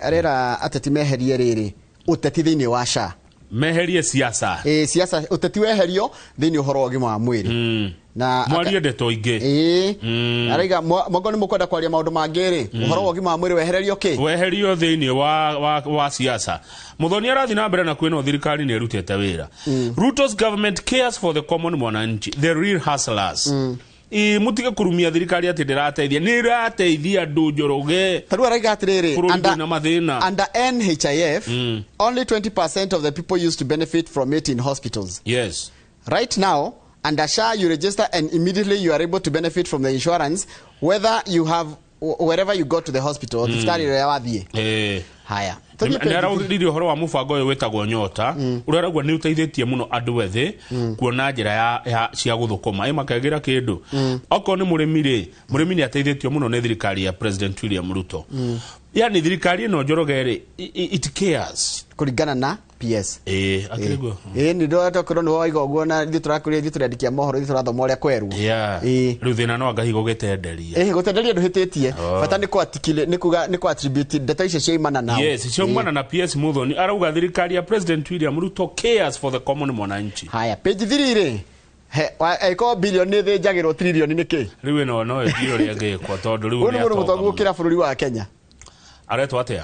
Arera ateti meherie rĩrĩ ũteti thĩinĩ wa SHA. Meherie siasa. Ĩ, siasa, ũteti weherio thĩinĩ ũhoro wa ũgima wa mwĩrĩ na mwarie ndeto ingĩ. Ĩĩ, araiga mwango nĩ mũkwenda kwaria maũndũ mangĩ rĩ, ũhoro wa ũgima wa mwĩrĩ wehererio kĩ? Weherio thĩinĩ wa siasa. Muthoni arathiĩ na mbere na kwĩno thirikari nĩ ĩrutĩte wĩra. Ruto's government cares for the common mwananchi, the real hustlers. Ĩ, mũtige kũrumia thirikari atĩ ndĩrateithia, nĩ ĩrateithia andũ, Njoroge. Ta rĩu araiga atĩrĩrĩ, bũrũri under, wĩna mathĩna. Under NHIF, only 20% of the people used to benefit from it in hospitals. Right now, under SHA, you register and immediately you are able to benefit from the insurance, whether you have wherever you go to the hospital, thibitarĩ ĩrĩa wathiĩ. Haya. Tũthiĩ nĩ page. Araugire ũhoro wa mũbango ũyũ wĩtagwo Nyota, ũrĩa arauga nĩ ũteithĩtie mũno andũ ethĩ kuona njĩra ya cia gũthũkũma, ĩ makegĩra kĩndũ. Okorwo nĩ mũrĩmi rĩ, mũrĩmi nĩ ateithĩtio mũno nĩ thirikari ya President William Ruto. Yani thirikari ĩno, Njoroge rĩ, it cares. Kũringana na PS. Ĩ, akĩrĩ guo. Ĩ, nĩ ndĩratokorwo nĩ waiga ũguo na ithuĩ tũrakũria, ithuĩ tũrĩandikia mohoro, ithuĩ tũrathoma ũrĩa kwerwo. Rĩu thĩna no angahi gũgĩtenderia. Ĩ, gũtenderia ndũhĩtĩtie, bata nĩ kũ nĩ kuga nĩ kũ attribute ndeto icio ciaimana nao. Yes, ciaumana na PS Muthoni. Arauga thirikari ya President William Ruto cares for the common mwananchi. Haya, page 3 rĩ, ĩkorwo bilioni nĩ thĩnjagĩrwo, trilioni nĩ kĩ? Rĩu ĩno no ĩthiĩ ũrĩa ĩngĩkwo tondũ rĩu Ũyũ nĩ nĩ mũndũ atonga mũtongu mũno. gũkĩra bũrũri wa Kenya. Aretwo atĩa?